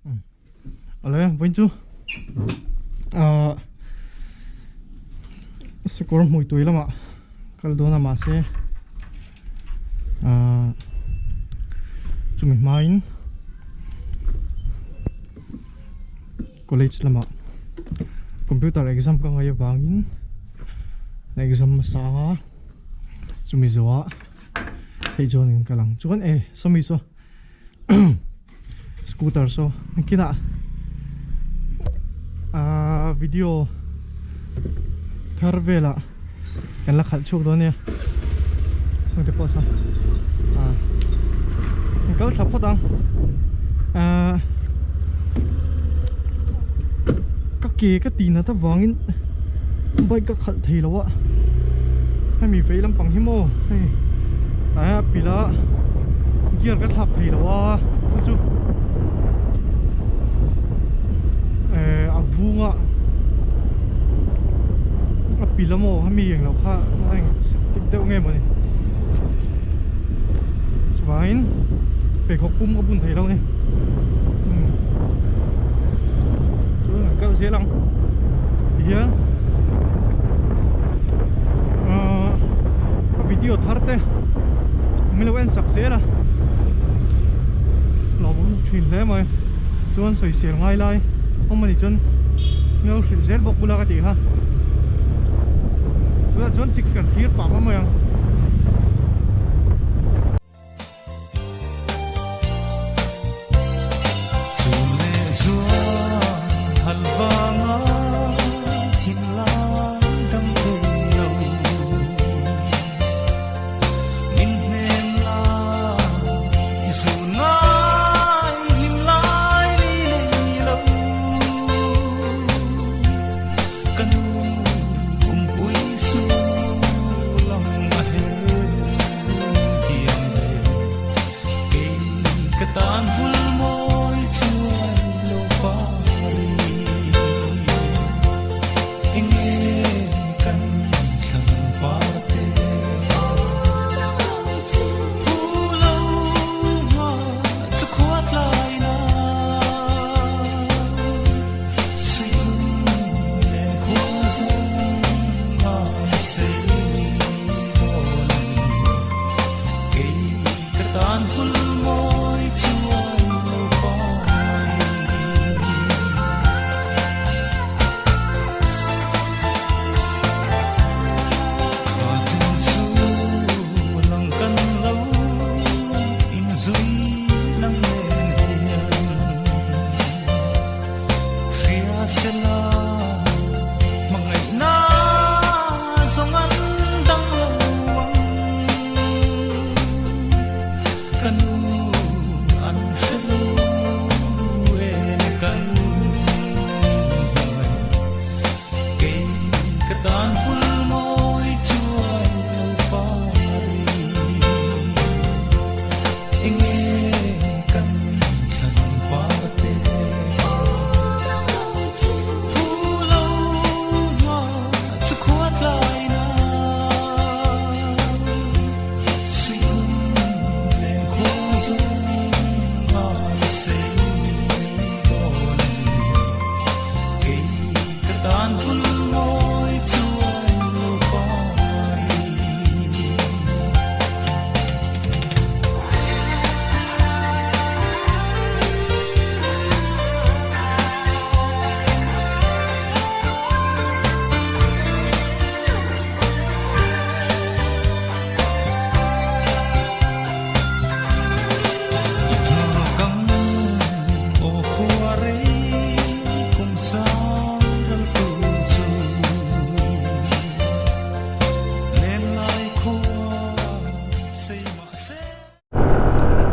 Awle vawiin chu ahh sakawr hmui tui lamah kal dawn a mahse ahh chumi hmain college lamah computer exam ka ngaih avangin exam hmasa anga chumi zawhah hei chuan ka lang chuan e sawmi saw. Scooter saw engkinah ahh video thar velah kan la khalh chhuak dawn nia saw te pawh saw ahh an kal thla phawt ang ahh ka ke ka tih nat avangin bike ka khalh thei lo a hemi vei lampang hi maw hei tlai a pil a gear ka thlak thei lo a chu chu eh a vung a a pil a maw hemi eng lo kha a eng tik deuh nge mawni chuvangin pheikhawk pum ka bun thei lo a ni chuan an kal zel ang tihian ahh ka video thar te min lo en sak zel a lawmawm thin hle mai chuan sawisel ngai lai awm anih chuan min lo hrilh zel bawk bula ka tih kha tunah chuan chicks kan thlir pah mai ang.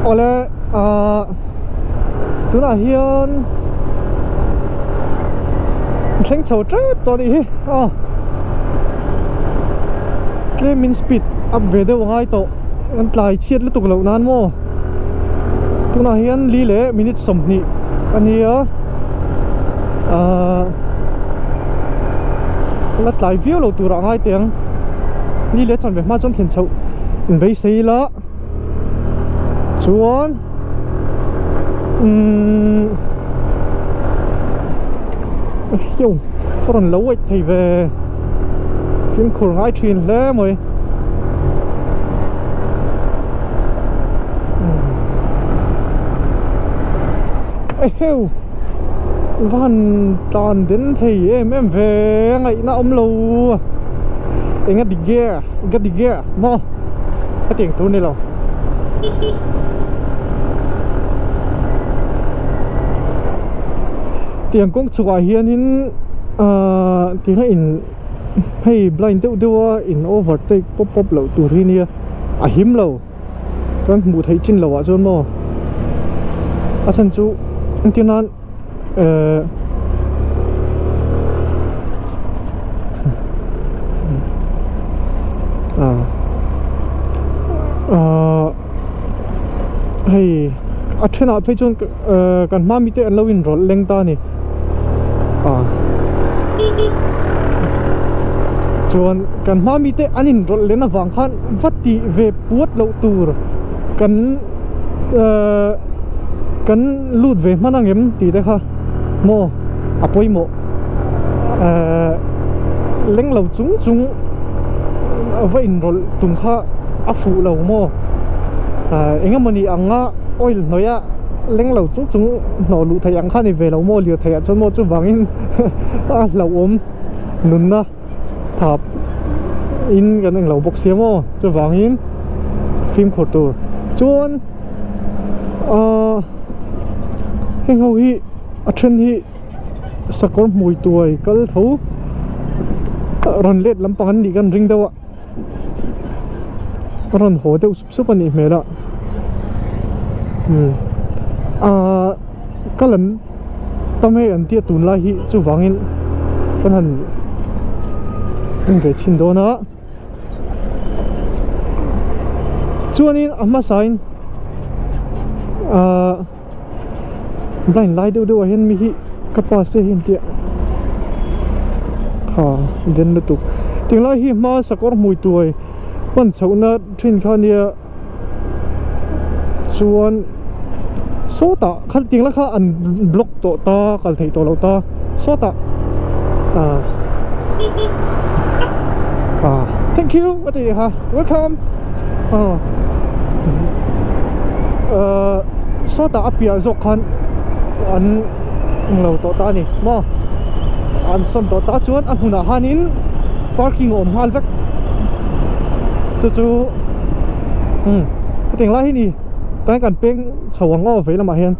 Awle ahh tunah hian thleng chho tep tawh anih hi aw tlem in speed up ve deuh a ngai tawh an tlai chhiat lutuk loh nan maw tunah hian li leh minute 20 a nia ahh la tlai viau lo turah a ngai teh ang li leh chanve hma chuan thlen chhoh inbeisei ila. Chuan umm. Hiu ka rawn lo wait thei ve fimkhur ngai thin hle mai eheu van tan den thei em em ve ngaihna awm lo eng a dik nge eng a dik nge maw hetiang tur ni lo. Tiang kawng chhukah hianin ahh tiang a in hei blind deuh deuh a in overtake pawp pawp loh tur hi nia a him lo chuan hmuh theih chin loh ah chuan maw a chhan chu entir nan ehh ah ahh hei a thenah phei chuan ehh kan hma mite an lo inrawlh leng ta a ni ah chuan kan hma mite an inrawlh len avang khan va tih ve puat loh tur kan ehh kan lut ve hman ang em tih te kha maw a pawimawh ehh leng lo chung chung va inrawlh tum kha a fuh lo maw ehh eng emawni anga oil hnawih a leng lo chung chung hnawh luh theih ang kha a ni ve lo maw lirthei ah chuan maw chuvangin a hlauhawm nunna. Thap in kan englo bawk sia maw chuvangin fimkhur tur chuan ahh heng ho hi a then hi sakawr hmui tuai kal tho rawn let lampang an nih kan ring deuh a a rawn haw deuh sup sup a nih hmel a ahh kal an tam hei an tia tunlai hi chuvangin kan han en ve chhin dawn a chuanin a hmasain ahh blind lai deuh deuh ah hian mi hi ka pass te hi an tia ha den lutuk tunlai hi hma sakawr hmui tuai hman chhohna thin kha ania. Chuan sawtah kha tiang la kha an block tawh ta kal theih tawh loh ta sawtah ah ah thank you a ti kha welcome ah ah sawtah a piah zawk khan an englo tawh ta a ni maw an sawn tawh ta chuan a hmunah hianin parking a awm nghal vek chu chu umm hetiang lai hi ni tlai kan peng chho ang aw vei lamah hian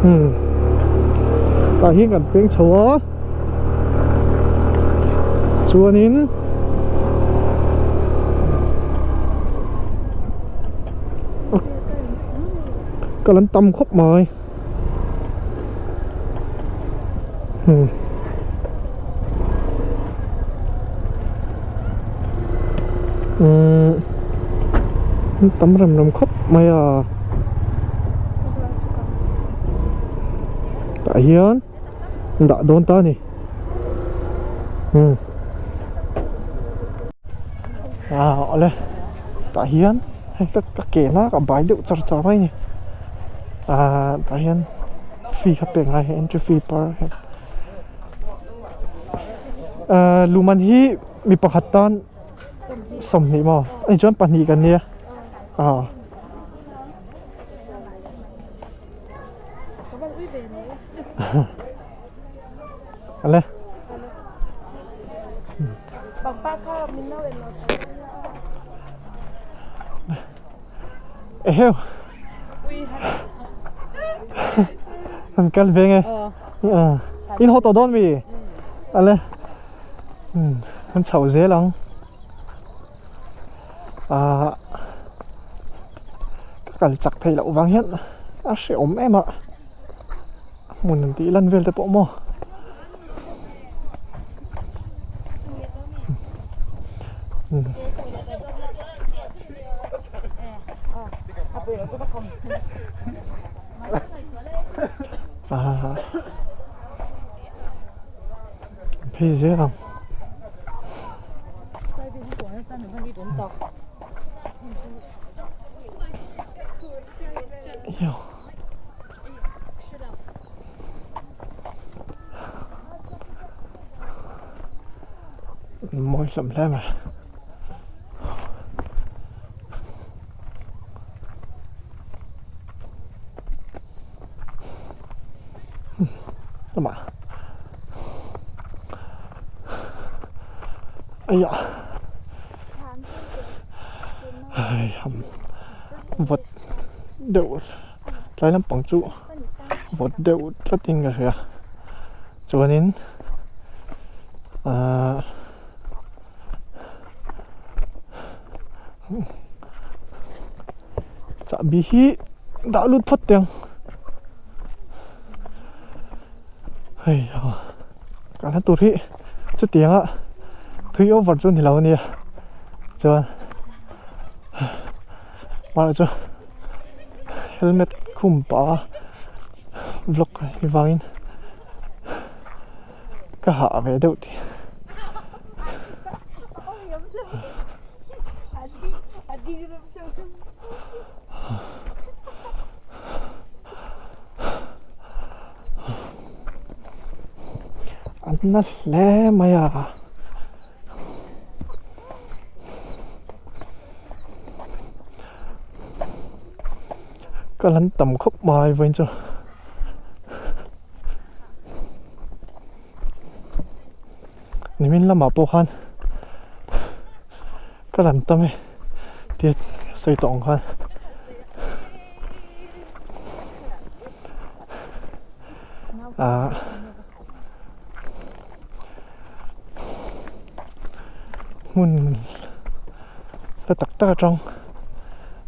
umm tah hian kan peng chho a chuanin kal an tam khawp mai. Hmm. Hmm. Tam rem rem khawp mai a. Tah hian dah dawn ta a ni. Hmm. Ah awle tah hian hei ka ka ke na ka bai deuh char char mai a ni. Ahh tah hian fee kha pek ngai entry fee per head ahh luman hi mi pakhat tan sawmhnih maw ani chuan pahnih kan nia ah ale Eheu An kal ve nge In haw tawh dawn mi Ale An chhoh zel ang Ah Ka kal chak theih loh vang hian a hrehawm em a hmun an tih lan vel te pawh maw. Phei zel ang. Mawi hlawm hle mai. Lamah Aiya Ai ham vawt deuh tlai lampang chu vawt deuh tlatin ka hria chuanin ahh chahbi hi dah lut phawt teh ang hei a kalna tur hi chutianga thui over chu ni lo ania chuan mahse chu helmet khum pah a vlog hi vangin ka hah ve deuh tih. An na hle mai a. Ka lan tam khawp mai vawiin chu. Nimin lamah pawh khan ka lan tam e tia sawi tawh ang khan ah hmun la tak tak atang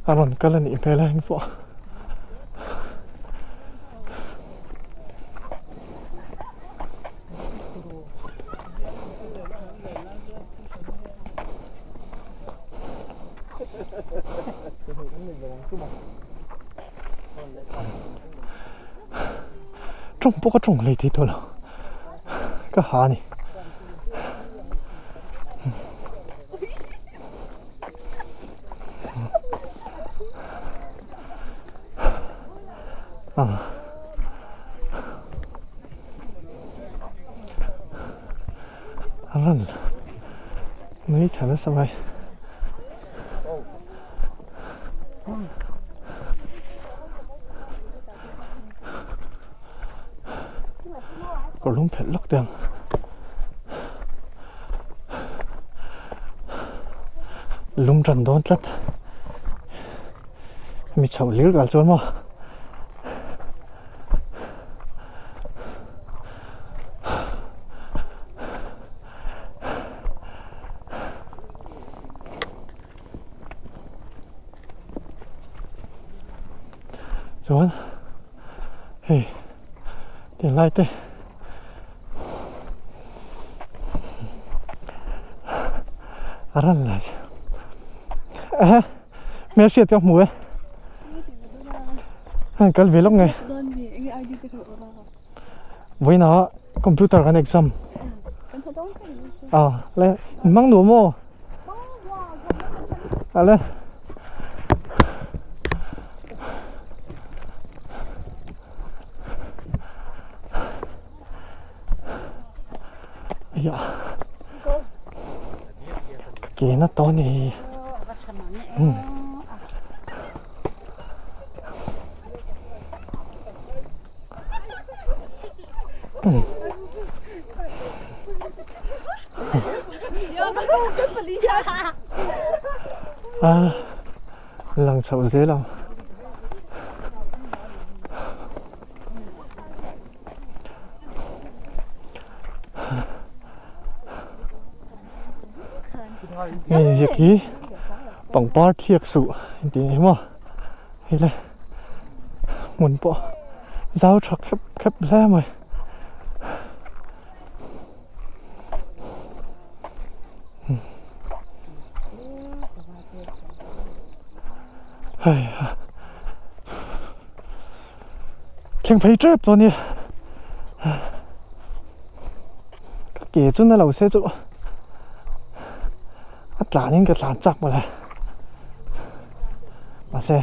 a rawn kal a nih hmel a engpawh. Tawng pawh ka tawng hlei thei tawh lo ka ha a ni. A rawn nui tha nasa mai. Kawr lung phelh lawk teh ang. Lung tan dawn tlat. Mi chhoh lir kal chuan maw. Chuan hei tinlai te a ran lai ehe hmel hriat ka hmu e hei kal ve lawk nge vawiinah computer kan exam a le in hmang nuam maw ale Aiah ka ke na tawh a ni umm. A lang chhoh zel ang. Hei ziak hi pangpar thiak suh tih a ni maw hei le hmun pawh zau tha khep khep hle mai. Hei ha thleng phei tep tawh a nia ka ke chu na lo se chu a tlan in ka tlan chak mawle mahse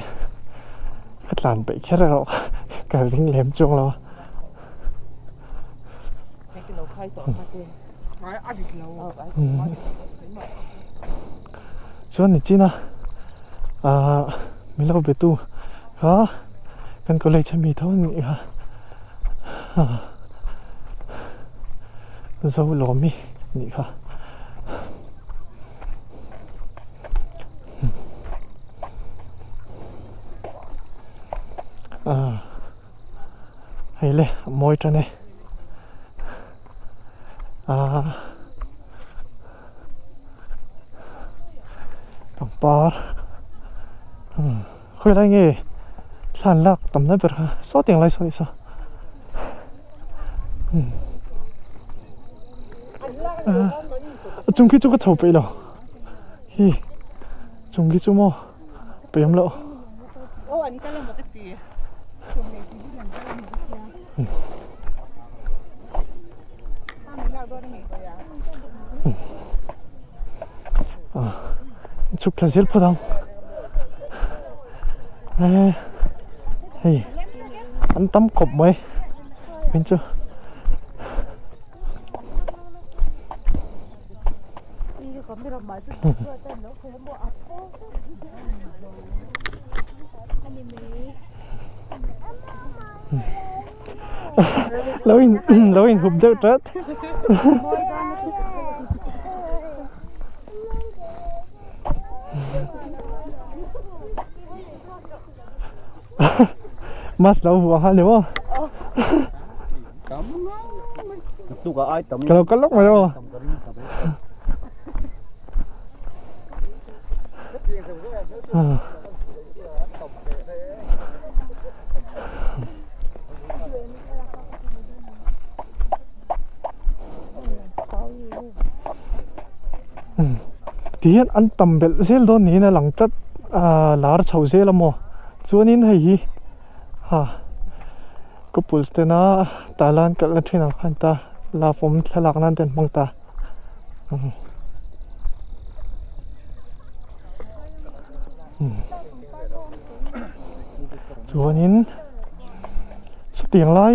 ka tlan peih kher erawh ka ring lem chuang lo a. Chuan nichina ahh min lo be tu kha kan college ami tho a nih kha zo lawmi nih kha. Ahh hei le a mawi tan e ahh pangpar umm khawi lai nge thla an lak tam na ber kha saw tiang lai saw ni saw umm ahh a chung khi chu ka chho peih lo hi chung khi chu maw pem loh. Chhuk thla zel phawt ang hei an tam khawp mai min chu. Lo in lo in hup deuh tlat. Mas lo vuah nghal ni maw? Ka lo kal lawk mai aw. Tihian an tam belh zel dawn niin a lang tlat a lar chho zel a maw chuanin hei hi ha couple tena tala an kalhna thin ang khan ta love awm thlalak nan te an hmang ta. Chuanin chutiang lai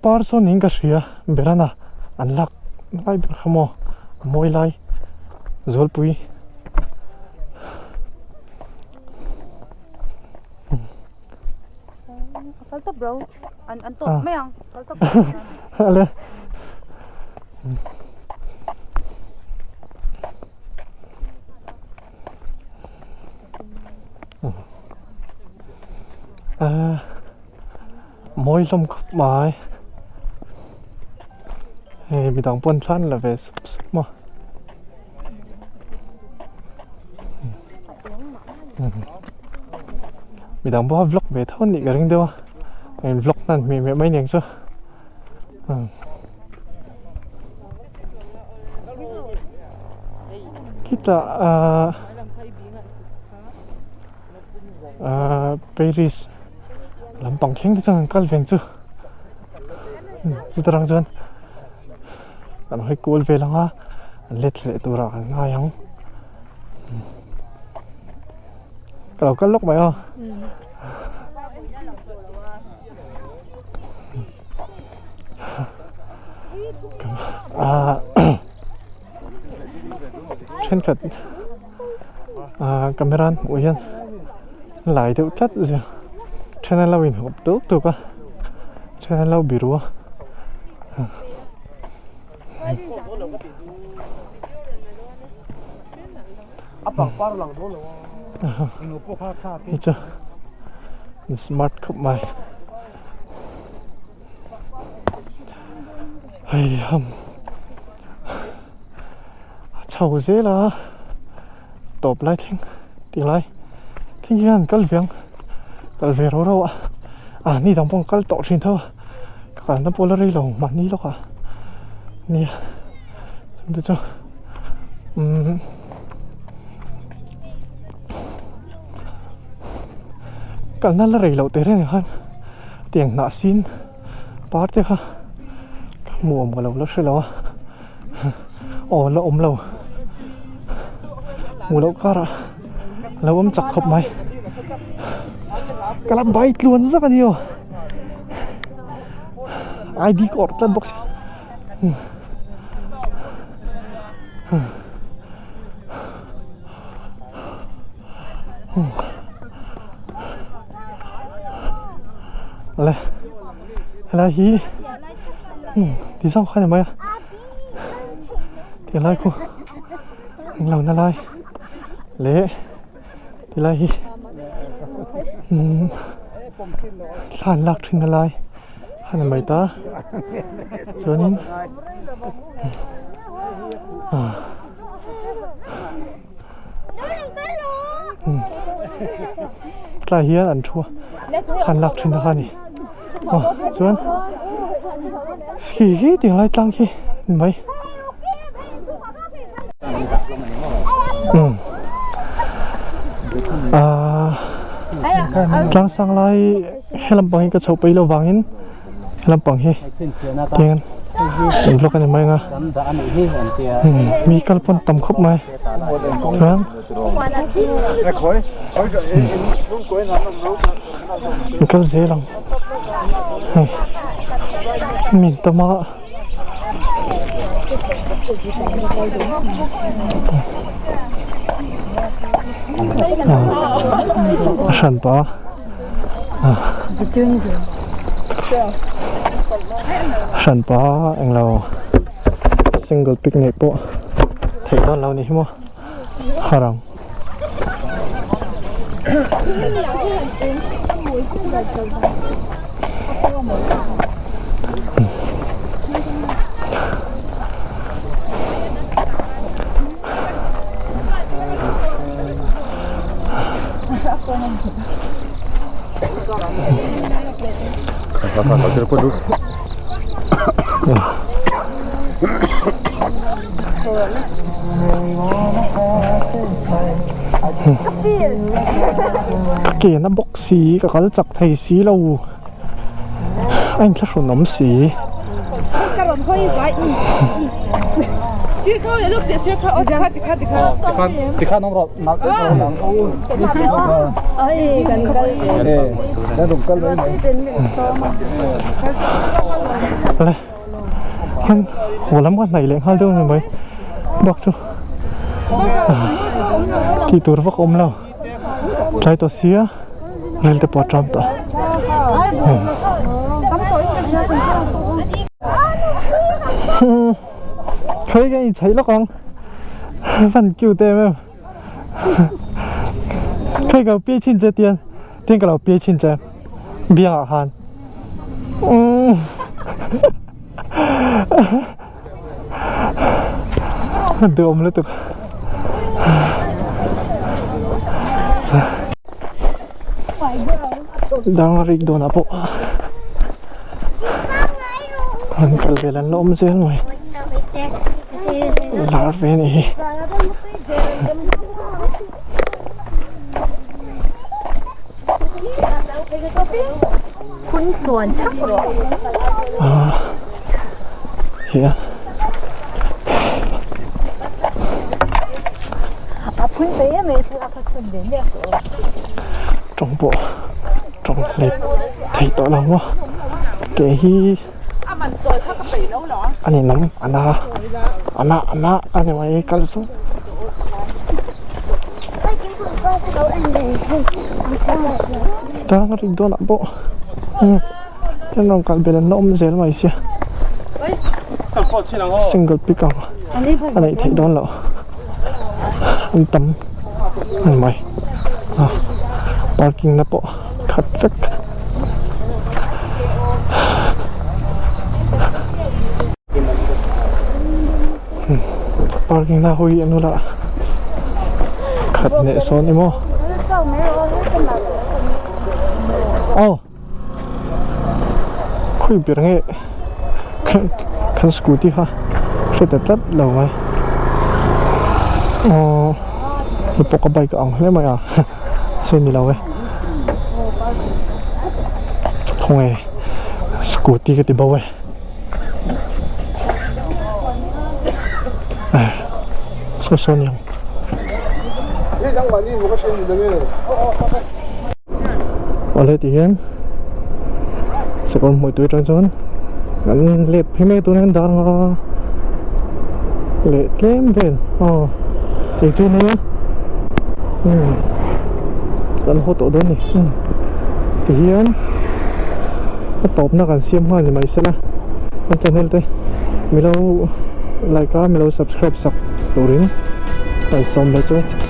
par sawn niin ka hria berana an lak lai ber kha maw a mawi lai zawlpui. Mawi hlawm khawp mai hei midang pawn thla an la ve sup sup maw midang pawh a vlog ve tho anih ka ring deuh a in vlog hnan hmeh hmeh mai aniang chu. Khitah ahh ahh Paris lampang thleng te chuan an kal veng chu chuta rang chuan an hawi kual vel ang a an let leh turah kan ngai ang ka lo kal lawk mai aw. Thenkhat camera an hmuh hian lai deuh tlat zia then an lo inhawp tuk tuk a then an lo biru a. Hei chu smart khawp mai. Hei ham a chho zel a tawp lai thleng tih lai thleng hian kal ve ang kal ve ro ro a ah ni dang pawh kal tawh thin tho a ka kalna pawh la rei lo mahni lawk ah nia chungte chu umm kalna la rei loh tehreng ah khan. Tiang hnah sin par te kha ka hmu awm ka lo la hre lo a aw la awm lo hmuh loh karah a lo awm chak khawp mai ka la bai tluan zak a ni aw I_D ka awrh tlat bawk si. Awle helai hi ti zawng kha a ni mai a ti lai khu englo na lai leh ti lai hi thla an lak thin na lai a ni mai ta chuanin ah. Tlai hian an thu a an lak thin a kha a ni aw chuan khi hi tiang lai tlang khi ni mai umm ahh tlang sang lai helam pang hi ka chhoh peih loh vangin. Lampang hi tiang an vlog a ni mai anga mi kal pawn tam khawp mai chuan mi kal zel ang hei mi tam a. A hran pah a. Hran pah englo single pic neih pawh theih dawn lo ni hi maw har ang. Ka ke na bawk si ka kal chak thei si lo a inthlahrun awm si. Hian haw lam ka hnaih leh nghal deuh a ni mai bak chu tih tur vak a awm lo tlai tawh sia rel te pawh a ṭam tawh khawi ka inchhaih lawk ang van cute em em khawi ka lo piai chhin che tian tian ka lo piai chhin che. Biangah khan umm duhawm lutuk dang rik dawnah pawh an kal vel an la awm zel mai lar ve a nih hi. Tawng pawh tawng leh theih tawh lo maw ke hi a ni nam a na a na a na a ni mai kal chu. Tang rik dawnah pawh an rawn kal belh an la awm zel mai sia single pic ang a neih theih dawn loh an tam a ni mai parking na pawh khat vek. Parking na hawi an ula khat leh sawn emaw aw khawi ber nge kan scooty kha hre ta tlat lo mai aw hei pawh ka bike a ang hle mai a sawi ni lo e khawnge scooty ka ti bo e. Saw saw ni ang. Awle ti hian sakawr hmuh tui atang chuan kan let phei mek tuna hian dar nga leh tlem vel aw ei chu nia. Kan haw tawh dawn a ni. Tihian a tawpna kan siam nghal ni mai sela kan channel te milo like a milo subscribe sak turin kan sawm leh chu.